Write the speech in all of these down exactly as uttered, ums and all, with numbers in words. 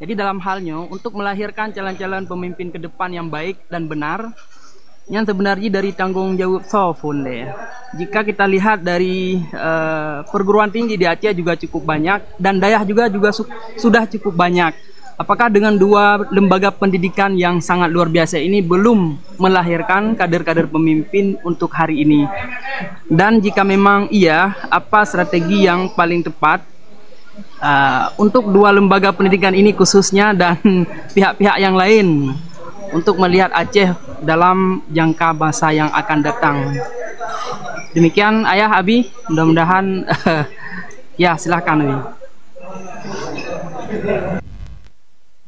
Jadi dalam hal nyoe, untuk melahirkan calon-calon pemimpin ke depan yang baik dan benar, nyan sebenarnya dari tanggung jawab soe phon lé. Jika kita lihat dari, eh, perguruan tinggi di Aceh juga cukup banyak dan dayah juga juga su-, sudah cukup banyak. Apakah dengan dua lembaga pendidikan yang sangat luar biasa ini belum melahirkan kader-kader pemimpin untuk hari ini? Dan jika memang iya, apa strategi yang paling tepat, eh, untuk dua lembaga pendidikan ini khususnya dan pihak-pihak yang lain untuk melihat Aceh dalam jangka masa yang akan datang? Demikian, Ayah, Abi, mudah-mudahan ya, silahkan, Abi.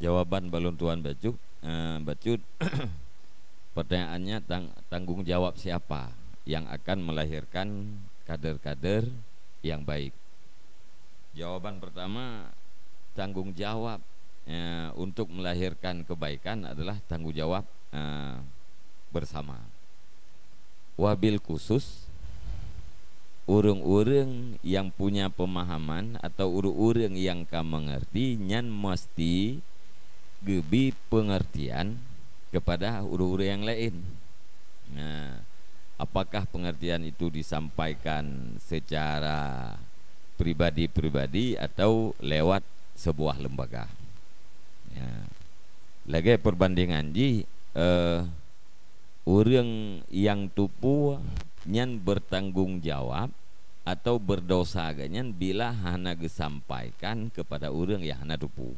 Jawaban balon tuan bacut, eh, bacut. Pertanyaannya, tang-, tanggung jawab siapa yang akan melahirkan kader-kader yang baik? Jawaban pertama, tanggung jawab, eh, untuk melahirkan kebaikan adalah tanggung jawab, eh, bersama. Wabil khusus, ureuëng-ureuëng nyang punya pemahaman atau ureuëng-ureuëng nyang ka mengerti, nyan mesti geubi pengertian kepada ureuëng-ureuëng nyang laén. Nah, apakah pengertian itu disampaikan secara pribadi-pribadi atau lewat sebuah lembaga? Ya. Lagée perbandingan jih, eh, ureuëng nyang tupu nyan bertanggung jawab atau berdosa geuh nyan bila hana geusampaikan kepada ureuëng nyang hana tupu.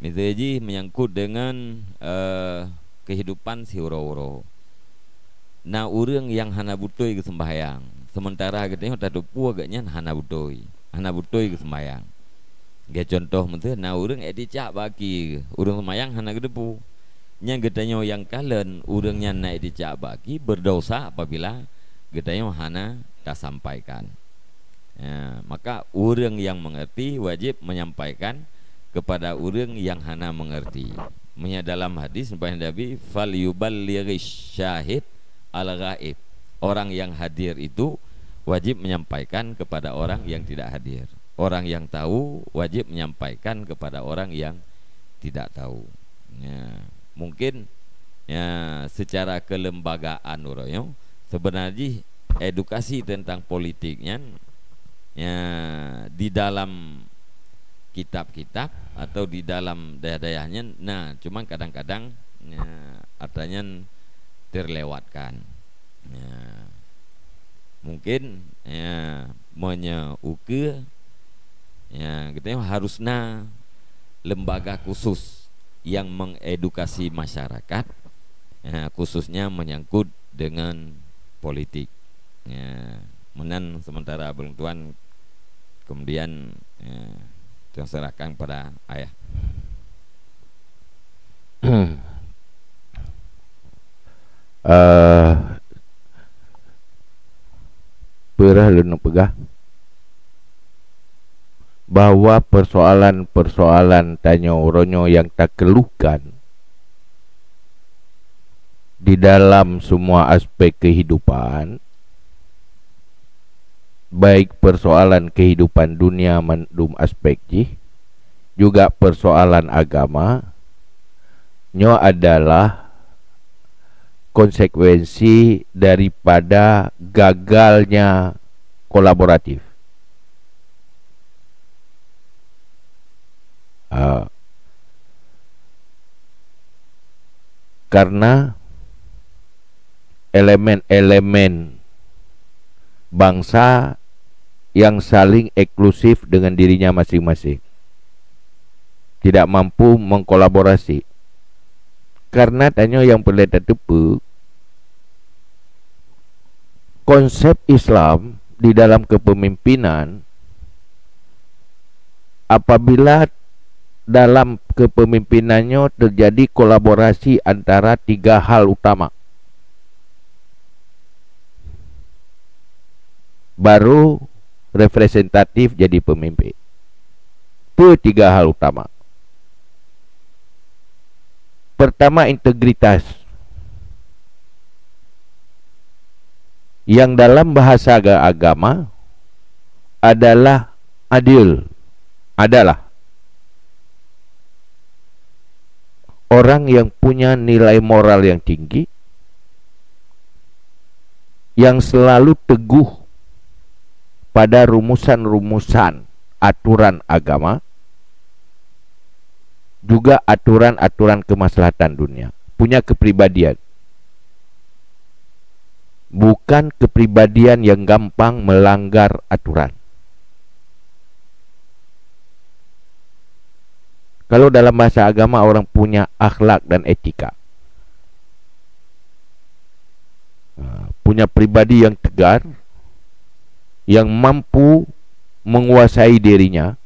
Miseue jih menyangkut dengan, eh, kehidupan siuroe-uroe. Na ureuëng nyang hana beutôi geuseumbahyang, seumeuntara geutanyoe tatupu geuh nyan hana beutôi, hana beutôi geuseumbahyang. Geucontoh meuteue, na ureuëng ék jicak bak aki, ureuëng seumayang hana geuteupu. Nyan geutanyoe nyang kalon ureuëng nyan na ék jicak bak aki, berdosa apabila geutanyoe hana tasampaikan. Ya, maka ureuëng nyang mengerti wajib menyampaikan kepada ureuëng nyang hana mengerti. Meunyo dalam hadis, Nabi, "Fal yuballighish syahid al ghaib." Orang yang hadir itu wajib menyampaikan kepada orang yang tidak hadir. Orang yang tahu wajib menyampaikan kepada orang yang tidak tahu. Ya, mungkin, ya, secara kelembagaan uroe nyoe, sebenarnya edukasi tentang politik nyan, ya, di dalam kitab-kitab atau di dalam dayah-dayah nyan, nah, cuman kadang-kadang, ya, atra nyan terlewatkan. Ya. Mungkin, ya, meunyo ukeue, ya, geutanyoe harus na lembaga khusus yang mengedukasi masyarakat, ya, khususnya menyangkut dengan politik. Ya, meunan sementara, Abang Tuan, kemudian, ya, saya serahkan kepada Ayah. Eh, peurah lôn peugah bahwa persoalan-persoalan tanyoe uroe nyoe nyang takeluhkan di dalam semua aspek kehidupan, baik persoalan kehidupan dunia mandum aspek jih, juga persoalan agama, nyoe adalah konsekuensi daripada gagalnya kolaboratif. Ha. Karena elemen-elemen bangsa yang saling eksklusif dengan dirinya masing-masing, tidak mampu mengkolaborasi. Karena tanyoe nyang peureulée tateupeue, konsep Islam di dalam kepemimpinan, apabila dalam kepemimpinan nyoe terjadi kolaborasi antara tiga hal utama, baru representatif jadi pemimpin. Peue tiga hal utama? Pertama, integritas. Yang dalam bahasa agama adalah adil, adalah. orang yang punya nilai moral yang tinggi, yang selalu teguh pada rumusan-rumusan aturan agama, juga aturan-aturan kemaslahatan dunia. Punya kepribadian. Bukan kepribadian yang gampang melanggar aturan. Kalau dalam bahasa agama, orang punya akhlak dan etika. Ha, punya pribadi yang tegar, yang mampu menguasai dirinya,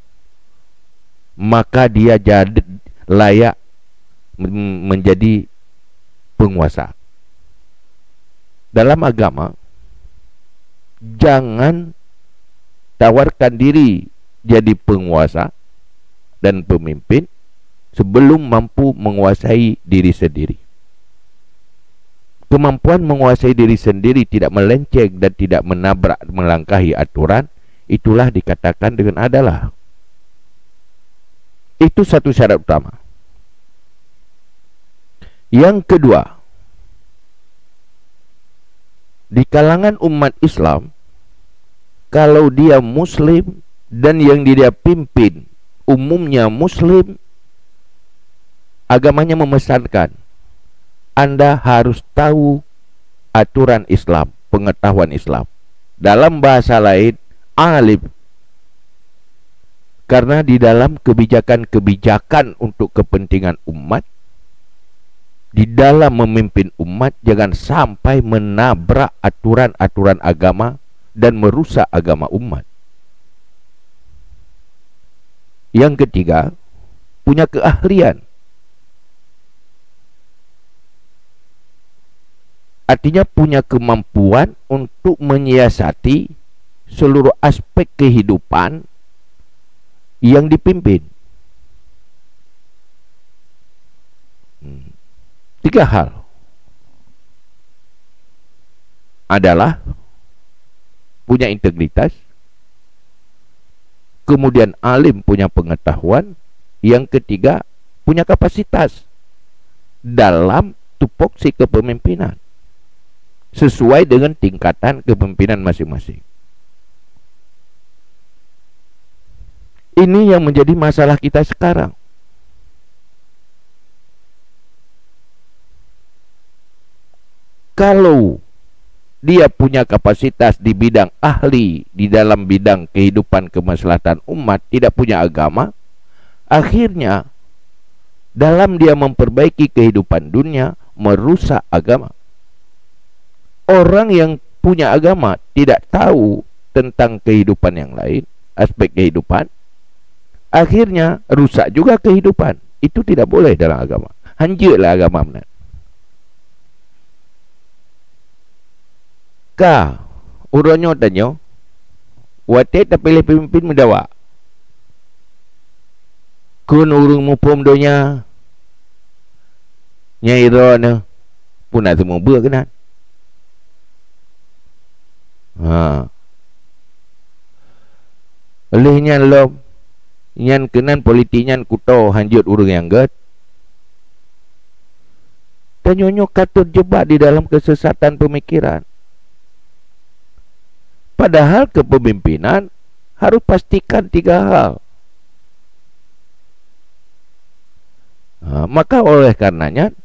maka dia jad-, layak men-, menjadi penguasa. Dalam agama, jangan tawarkan diri jadi penguasa dan pemimpin sebelum mampu menguasai diri sendiri. Kemampuan menguasai diri sendiri tidak melenceng dan tidak menabrak, melangkahi aturan, itulah dikatakan dengan adalah. Itu satu syarat utama. Yang kedua, di kalangan umat Islam, kalau dia Muslim dan yang dia pimpin umumnya Muslim, agamanya memesankan, anda harus tahu aturan Islam, pengetahuan Islam. Dalam bahasa lain, alim. Karena di dalam kebijakan-kebijakan untuk kepentingan umat, di dalam memimpin umat, jangan sampai menabrak aturan-aturan agama dan merusak agama umat. Yang ketiga, punya keahlian. Artinya, punya kemampuan untuk menyiasati seluruh aspek kehidupan yang dipimpin. Hmm. Tiga hal adalah punya integritas, kemudian alim, punya pengetahuan, yang ketiga, punya kapasitas dalam tupoksi kepemimpinan sesuai dengan tingkatan kepemimpinan masing-masing. Ini yang menjadi masalah kita sekarang. Kalau dia punya kapasitas di bidang ahli di dalam bidang kehidupan kemaslahatan umat, tidak punya agama, akhirnya dalam dia memperbaiki kehidupan dunia, merusak agama. Orang yang punya agama tidak tahu tentang kehidupan yang lain, aspek kehidupan, akhirnya rusak juga kehidupan. Itu tidak boleh dalam agama. Hanjeutlah agama meunan. Ka, uroe nyoe tanyoe, watée tapiléh peumimpén meudawa, kheun ureuëng muphom donya, nyang droeneuh puna seumeubeuet keunan. Ha. Lheueh nyan lom, nyan keunan politik nyan kuto hanjeuet ureuëng nyang gét. Tanyoe nyoe ka terjebak di dalam kesesatan pemikiran. Padahal kepemimpinan harus pastikan tiga hal. Ha, maka oleh karenanya,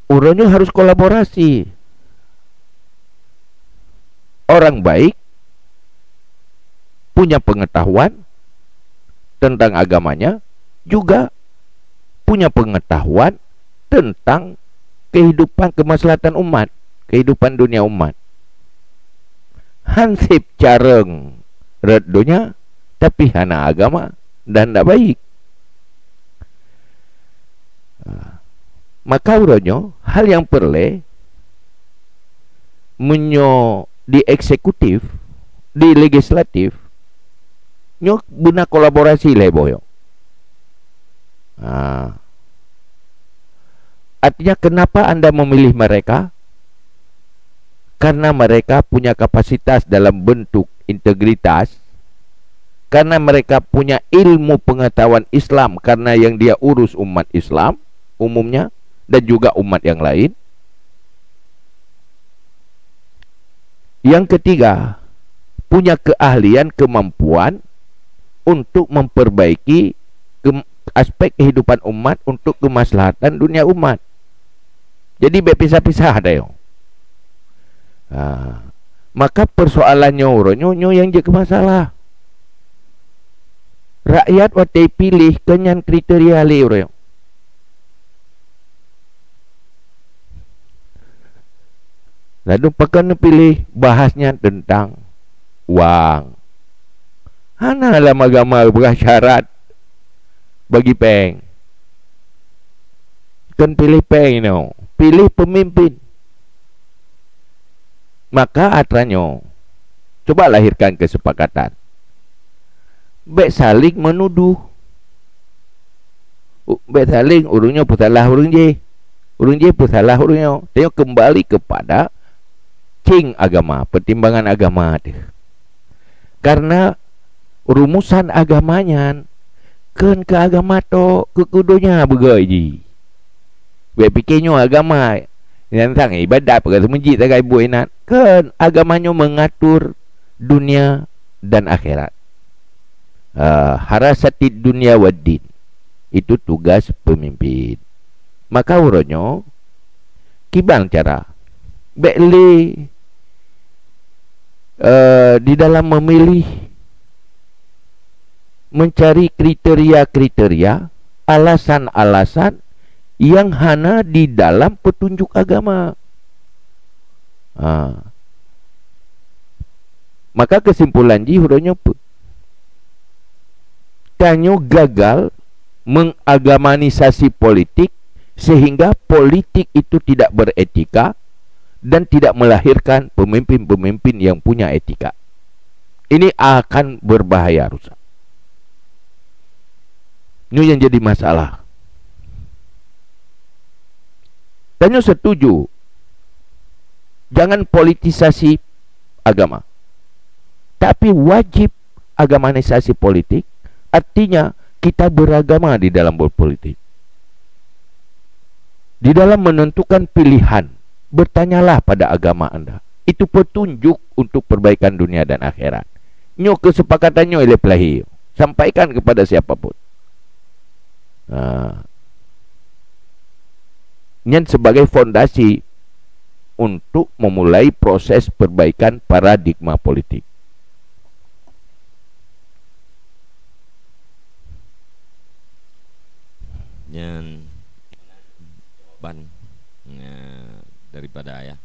uroe nyoe harus kolaborasi. Orang baik, punya pengetahuan tentang agamanya, juga punya pengetahuan tentang kehidupan kemaslahatan umat, kehidupan dunia umat. Hansip carông rot donya, tapi hana agama dan ndak baik. Ha. Maka uroe nyoe, hal nyang peureulée, meunyoe di eksekutif, di legislatif, nyoe beuna kolaborasi lé boh nyoe. Ha. Artinya, kenapa anda memilih mereka? Karena mereka punya kapasitas dalam bentuk integritas, karena mereka punya ilmu pengetahuan Islam, karena yang dia urus umat Islam umumnya dan juga umat yang lain. Yang ketiga, punya keahlian, kemampuan untuk memperbaiki ke-, aspek kehidupan umat untuk kemaslahatan dunia umat. Jadi, bèk pisah-pisah dah nyoe. Ha. Maka persoalan nyoe uroe nyoe, nyoe nyang jeuet keu masalah. Rakyat watèe piléh, keu nyan kriteria lé uroe nyoe. Lalu pakon neupiléh, bahas nyan teuntang wang. Hana lam agama peugah syarat bagi pèng. Kon piléh pèng inoe, piléh peumimpin. Maka atra nyoe, cuba lahirkan keuseupakat. Bèk saléng meunudoh. U-, bèk saléng ureueng nyoe peusalah ureueng jéh, ureueng jéh peusalah ureueng nyoe. Tanyoe keumbali keupada céng agama, peutimbangan agama teuh. Karena rumusan agama nyan kon keu agama tok, keu, keu donya beugöt jih. Bèk piké nyoe agama, nyan sang ibadat, peugah seumeujid sagai buet inan. Kon, agama nyoe mengatur dunia dan akhirat. Ah, harasatid dunya waddin. Itu tugas pemimpin. Maka uroe nyoe, kiban cara? Bèk lé, eh, di dalam memilih, mencari kriteria-kriteria, alasan-alasan yang hana di dalam petunjuk agama. Ha. Maka kesimpulan jih uroe nyoe peue? Tanyoe gagal mengagamanisasi politik sehingga politik itu tidak beretika dan tidak melahirkan pemimpin-pemimpin yang punya etika. Ini akan berbahaya rusak. Nyoe nyang jadi masalah. Tanyoe setuju, jangan politisasi agama. Tapi wajib agamanisasi politik, artinya kita beragama di dalam berpolitik. Di dalam menentukan pilihan, bertanyalah pada agama anda. Itu petunjuk untuk perbaikan dunia dan akhirat. Nyoe keuseupakat nyoe ilèe peulahé. Sampaikan kepada siapa pun. Ha. Nyan sebagai fondasi untuk memulai proses perbaikan paradigma politik. Nyan jawaban, eh, daripada ayah.